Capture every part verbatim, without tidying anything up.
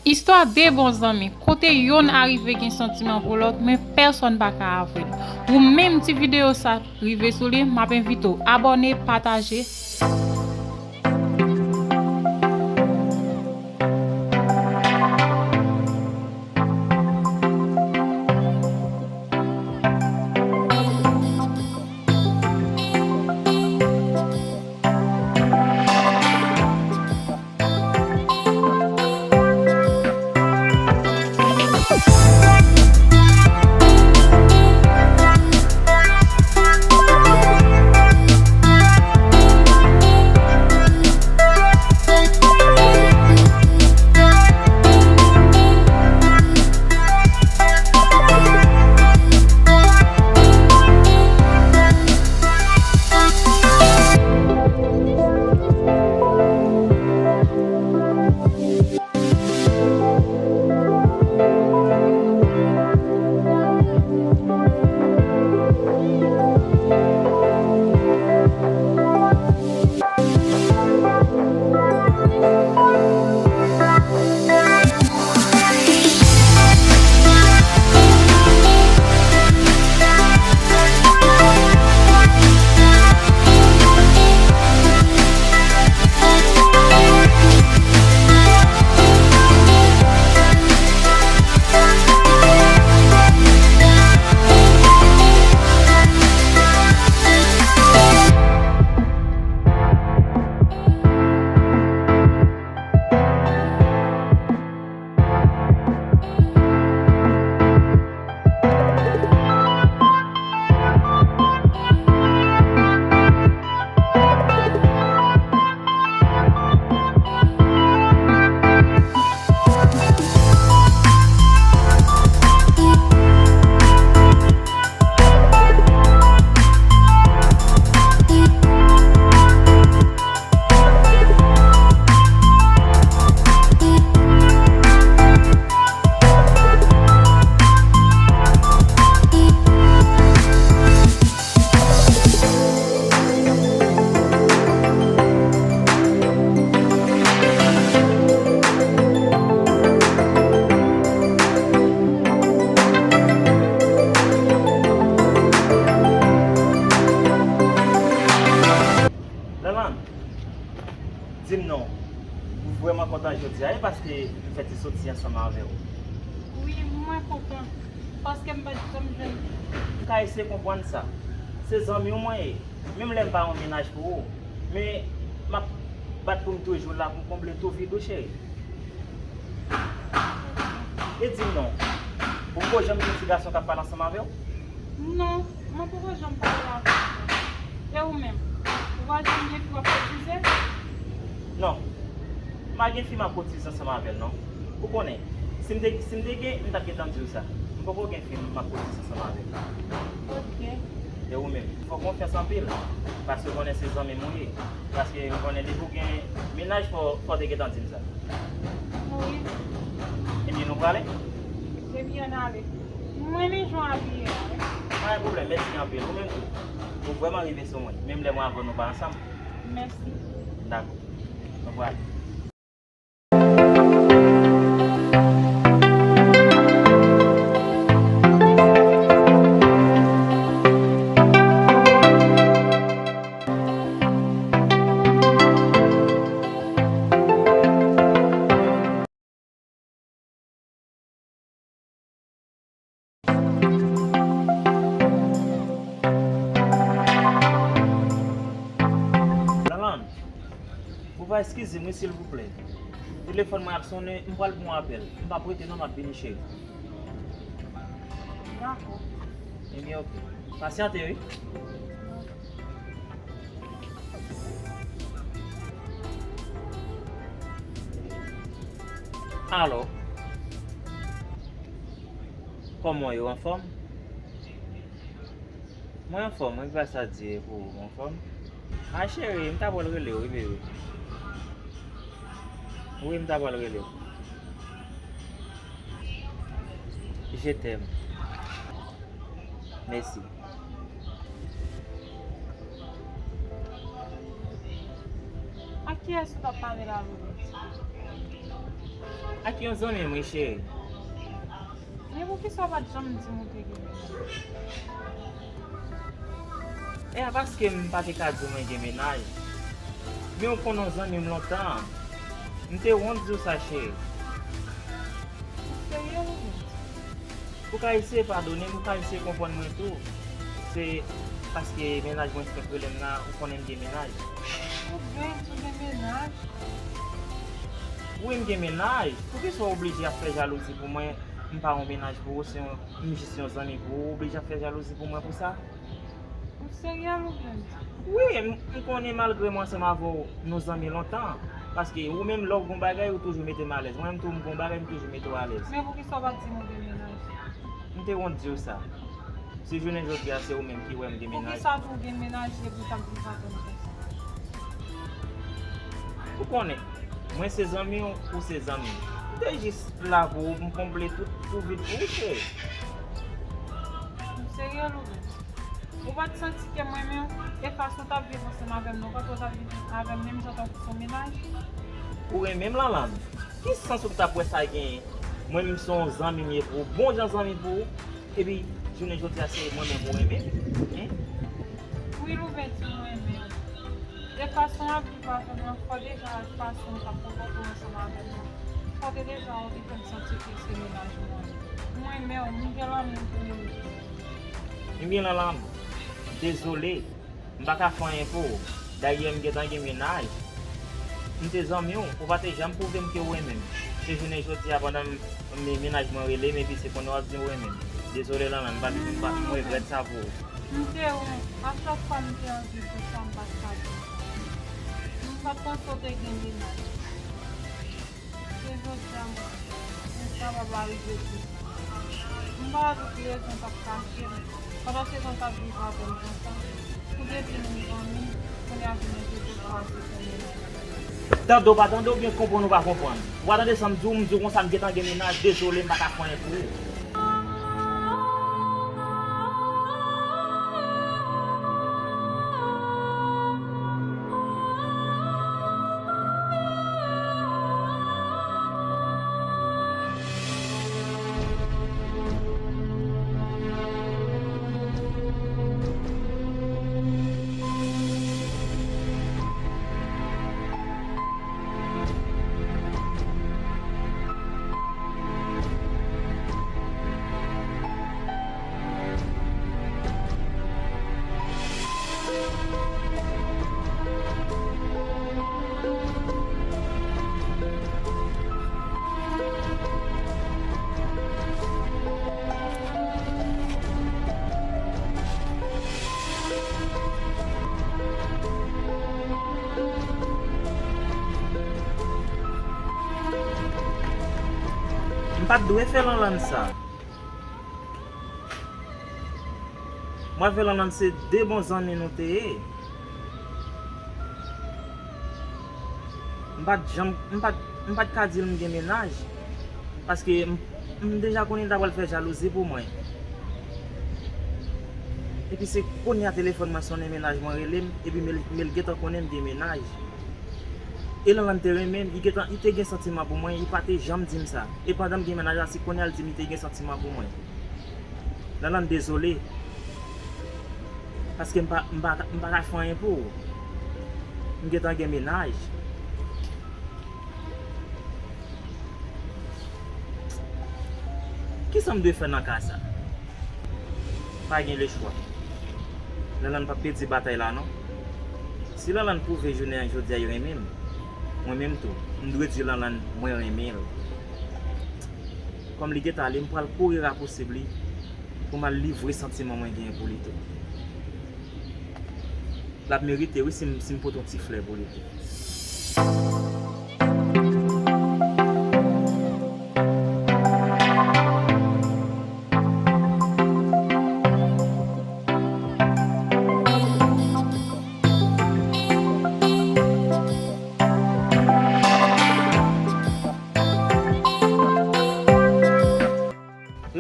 Istwa de bon zanmi, kote yonn arive gen santiman pou lòt, men pèsonn pa ka avwe l. Ou menm ti videyo sa rive sou li, m ap envite w abòne, pataje. Lanlann, di m non, ou vrèman kontan jodi a, wi, paske m fè ti soti ansanm avè w. Wi, mwen kontan, paske m pa t janm jwenn. M ka eseye konprann sa. Se zanmi w mwen ye. Menm lè m pa yon mennaj pou ou, men m ap bat pou m toujou la pou m konble tou vid ou, cheri. E di m non, ou poko janm gen ti gason k ap pale ansanm avè w? Non, mwen poko janm pale avè l. E ou menm? Ou pa janm gen fi w ap kotize? Non, m pa gen fi m ap kotize ansanm avè l non. Ou konnen, si m te, si m te gen, m t ap gentan di w sa. M poko gen fi m ap kotize ansanm avè l. Ok. E ou menm? M fè w konfyans anpil, paske w konnen se zanmi m ou ye. Paske ou konnen depi w gen mennaj, fò, fò w te gentan di m sa. Wi. Ebyen, nou prale? Ebyen, ann ale. Mwen renmen jan w abiye a, wi. Pa gen pwoblèm, mèsi anpil. Ou menm tou. Ou vrèman rive sou mwen, menm lè mwen avè w nou pa ansanm. Mèsi. Dakò. Nou prale. Lanlann, ou va eskize m wi, silvouplè. Telefòn mwen ap sonnen, m pral pran yon apèl. M p ap rete non, m ap vini, cheri. Dakò. Ebyen, oke. Pasyante, wi. Alo. Kòman w ye, w anfòm? Mwen anfòm, wi, gras a Dye, e pou ou, w anfòm? A, cheri, m ta pral rele w, wi, bebe. Wi, m ta pral rele w. Je t'aime. Mèsi. Ak kiyès ou t ap pale la, Robert? Ak yon zanmi m, wi, cheri. Men poukisa w pa t janm di m ou te gen menaj? E a paske m pa te ka di w mwen gen menaj. Men w konn yon zanmi m lontan. M te wont di w sa, cheri. Ou serye, Louvens? Ou ka eseye padone m, ou ka eseye konprann mwen tou. Se paske menaj mwen fèk rele m la, ou konnen m gen menaj. Louvens, ou gen menaj? Wi, m gen menaj. Poukisa w oblije ap fè jalouzi pou mwen? M pa yon menaj pou ou, se yon, m jis yon zanmi pou ou, ou oblije ap fè jalouzi pou mwen pou sa? Ou serye, Louvens? Wi, m, m konnen malgre mwen ansanm avè w, nou zanmi lontan. Paske ou menm, lè w gon bagay, ou toujou mete m alèz. Mwen menm tou, m gon bagay, m toujou mete w alèz. Men poukisa w pa t di m ou gen menaj? M te wont di w sa. Si jounen jodi a se ou menm ki wè m gen menaj. Poukisa tou w gen menaj epi w t ap viv avè m konsa? Ou konnen, mwen se zanmi w, ou se zanmi m. M te jis la pou ou, m konble tout, tout vid pou ou, cheri. Ou serye, Louvens? Ou pa t santi ke m renmen w? E fason w t ap viv ansanm avè m nan, ou pa t wè w t ap viv avè m menm jan tankou se yon menaj? Ou renmen m, Lanlann? Ki sans ou t ap wè sa genyen? Mwen menm se yon zanmi m ye pou ou, bon jan zanmi pou ou. Epi, jounen jodi a, se mwen menm ou renmen? Hein? Wi, Louvens, mwen renmen w. E fason w ap viv avè m nan, fò deja fason w t ap konpòte w ansanm avè m nan, fò te deja ou te fè m santi ke se menaj mwen. Mwen renmen w, m gen lanmou pou ou. Ebyen, Lanlann, dezole. M pa ka fè anyen pou ou. Dayè, m gentan gen menaj. M te zanmi w, ou pa te janm pwouve m ke ou renmen m. Se jounen jodi a, pandan m, m, menaj mwen rele m, epi se kounye a w ap di m ou renmen m. Dezole, Lanlann, m pa, m pa, m regrèt sa pou ou. M te wont. A chak fwa m te anvi di w sa, m pa t ka di w sa. M pa t panse w te gen menaj. Se jodi a m, m kapab arive di sa. M pa wè tout rezon k ap kache m. Pandan se jan w t ap viv avè m konsa, pou depi nou zanmi, kounye a jounen jodi a w chwazi fè menaj. Tande w pa tande oubyen konprann ou pa konprann. Ou pa tande sa m di w, m di w konsa m gentan gen menaj, dezole, m pa ka fè anyen pou ou. M pa t dwe fè Lanlann sa. Mwen avè Lanlann se de bon zanmi nou te ye. M pa t janm, m pa t, m pa t ka di l m gen menaj. Paske m, m deja konnen l ta pral fè jalouzi pou mwen. Epi se kounye a telefòn mwen sonnen, menaj mwen rele m, epi men l, men l gentan konnen m gen menaj. E Lanlann te renmen m, li gentan, li te gen santiman pou mwen, li pa te janm di m sa. E pandan m gen menaj la, se kounye a l di m li te gen santiman pou mwen. Lanlann, dezole. Paske m pa, m pa, m pa ka fè anyen pou ou. M gentan gen menaj. Kisa m dwe fè nan ka sa? Pa gen lechwa. Lanlann p ap pèdi batay la non. Si Lanlann pwouve jounen an jodi a li renmen m, mwen menm tou, m dwe di Lanlann mwen renmen l. Kòm li gentan ale, m pral kouri rapousib li pou m al livre santiman mwen genyen pou li tou. L ap merite wi si m, si m pote yon ti flè pou li tou.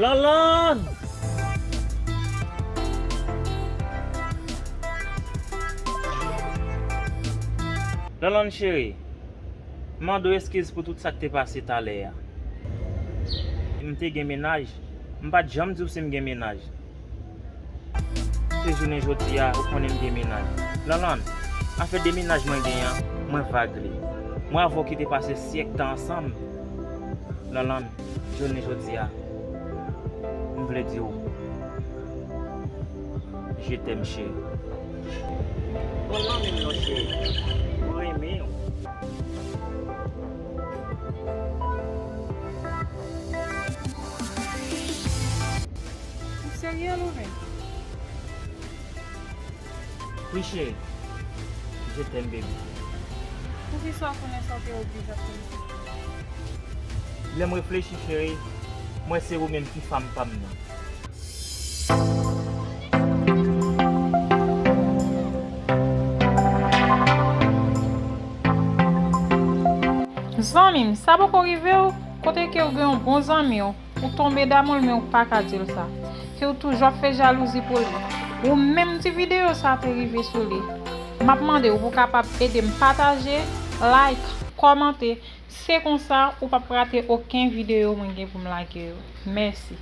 Lanlann! Lanlann cheri. M mande w eskiz pou tout sa k te pase talè a. M te gen mennaj. M pa t janm di w si m gen mennaj. Se jounen jodi a, ou konnen m gen mennaj. Lanlann, afè de mennaj mwen gen an, mwen vag li. Mwen avè w ki te pase syèk tan ansanm. Lanlann, jounen jodi a, m vle di w, je t'aime, cheri. Mwen renmen w, non, cheri. Mwen renmen w. Ou serye, Louven? Wi, cheri. Je t'aime, baby. Poukisa w konnen sa w te oblije ap fè? Lè m reflechi, cheri, m wè se ou menm ki fanm pa m nan. Zanmi m, sa poko rive w? Kote ke w gen yon bon zanmi w, ou tonbe damou l, men ou pa ka di l sa. Ke w toujou ap fè jalouzi pou li. Ou menm ti videyo sa te rive sou li. M ap mande w pou w kapab ede m pataje, like, kòmante. Se konsa, ou p ap rate okenn videyo mwen gen pou m lage yo. Mèsi.